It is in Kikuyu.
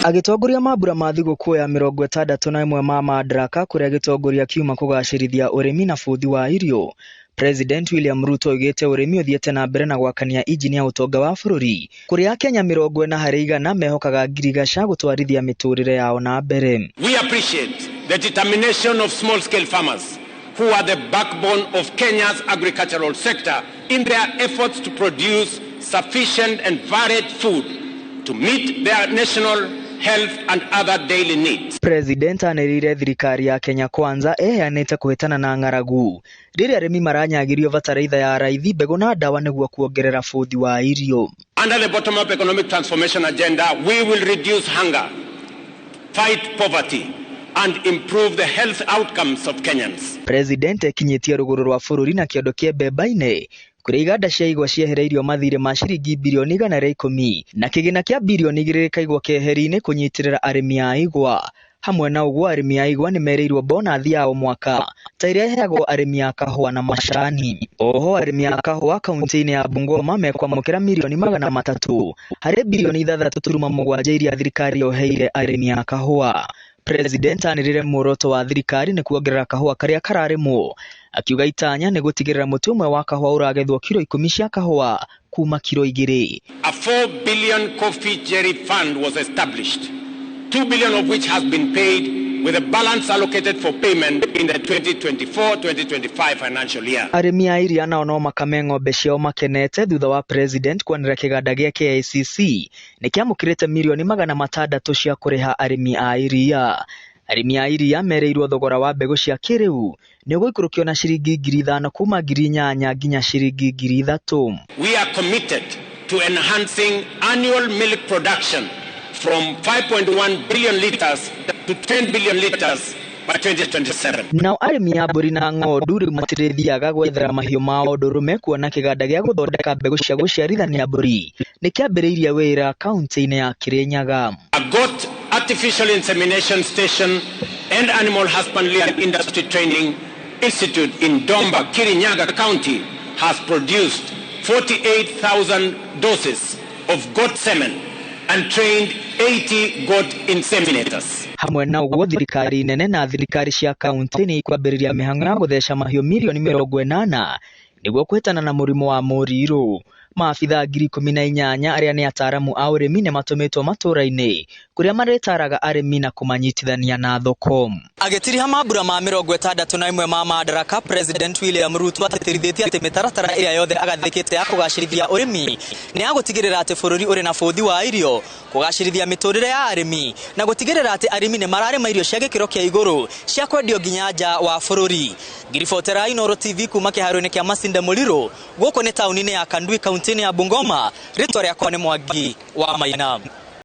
Agĩtongoria mambura ma thigũkũ ya 61 ma Madaraka kũrĩa gĩtongoria kiuma kũgacĩrithia ũrĩmi na bũthi wa irio. President William Ruto oigĩte ũrĩmi ũthiĩte na mbere na gwakania injini ya ũtonga wa bũrũri kũrĩa Akenya 40% mehokaga ngirigaca gũtwarithia mĩtũrĩre yao na mbere. We appreciate the determination of small-scale farmers who are the backbone of Kenya's agricultural sector in their efforts to produce sufficient and varied food to meet their national health and other daily needs. President anĩrĩire thirikari ya Kenya Kwanza ĩheanĩte kũhĩtana na ng'aragu rĩrĩa arĩmi maranyagirio bataraitha ya raithi, mbegũ na ndawa nĩguo kuongerera bũthi wa irio. Under the bottom-up economic transformation agenda, we will reduce hunger, fight poverty, and improve the health outcomes of Kenyans. President ekinyĩtie rũgũrũ rwa bũrũri na kĩondo kĩa Mbemba-inĩ kũrĩa iganda cia igwa ciehereirio mathirĩ ma ciringi birioni 110 na kĩgĩna kĩa birioni 2 gĩkaigwo keheri-inĩ kũnyitĩrĩra arĩmi a igwa. Hamwe na ũguo arĩmi a igwa nĩmerĩirwo bonathi ya o mwaka ta ĩrĩa ĩheagwo arĩmi a kahũa na macani. Oho arĩmi a kahũa kaunti-inĩ ya Bungoma mekwamũkĩra mirioni 300 harĩ birioni 6.7 iria thirikari yoheire arĩmi a kahũa. President anĩrĩire muoroto wa thirikari nĩ kuongerera kahũa karĩa kararĩmwo, akiuga itanya nĩ gũtigĩrĩra mũtĩ ũmwe wa kahũa ũragethwo kiro 10 cia kahũa kuma kiro 2. A 4 billion coffee cherry fund was established, 2 billion of which has been paid, with a balance allocated for payment in the 2024-2025 financial year. Arĩmi a iria nao no makame ng'ombe ciao makenete thutha wa president kwanĩrĩra kĩganda gĩa KICC nĩ kĩamũkĩrĩte mirioni 600 cia kũrĩha arĩmi a iria. Arĩmi a iria merĩirwo thogora wa mbegũ cia kĩrĩu nĩ ũgũikũrũkio na ciringi 5,000 kuma 8,000 nginya ciringi 3,000. We are committed to enhancing annual milk production from 5.1 billion liters to 10 billion liters by 2027. Nao arĩmi a mbũri na ng'ondu rĩu matirĩthiaga gwethera mahiũ mao ndũrũme kuona kĩganda gĩa gũthondeka mbegũ cia gũciarithania mbũri nĩ kĩambĩrĩirie wĩra kaunti-inĩ ya Kirinyaga. A goat artificial insemination station and animal husbandry and industry training institute in Domba, Kirinyaga County has produced 48,000 doses of goat semen and trained 80 goat inseminators. Hamwe na ũguo thirikari nene na thirikari cia kaunti nĩ ikwambĩrĩria mĩhang'o ya gũtheca mahiũ mirioni 80 nĩguo kũhĩtana na mũrimũ wa mũrirũ. Maabithaa 18,000 arĩa nĩ ataaramu a ũrĩmi nĩ matũmĩtwo matũũra-inĩ kũrĩa marĩtaraga arĩmi na kũmanyitithania na thoko. Agĩtiriha mambura ma 61 ma Madaraka, President William Ruto atĩtĩrithĩtie atĩ mĩtaratara ĩrĩa yothe agathĩkĩte ya kũgacĩrithia ũrĩmi nĩ ya gũtigĩrĩra atĩ bũrũri ũrĩ na bũthi wa irio, kũgacĩrithia mĩtũrĩre ya arĩmi na gũtigĩrĩra atĩ arĩmi nĩ mararĩma irio cia gĩkĩro kĩa igũrũ cia kwendio nginya nja wa bũrũri. Ngiribotera Inooro TV kuma kĩharo-inĩ kĩa Masinde Muliro gũkũ nĩ taũni-inĩ ya Kandui kaunti-inĩ ya Bungoma. Rĩtwa rĩakwa nĩ Mwangi wa Maina.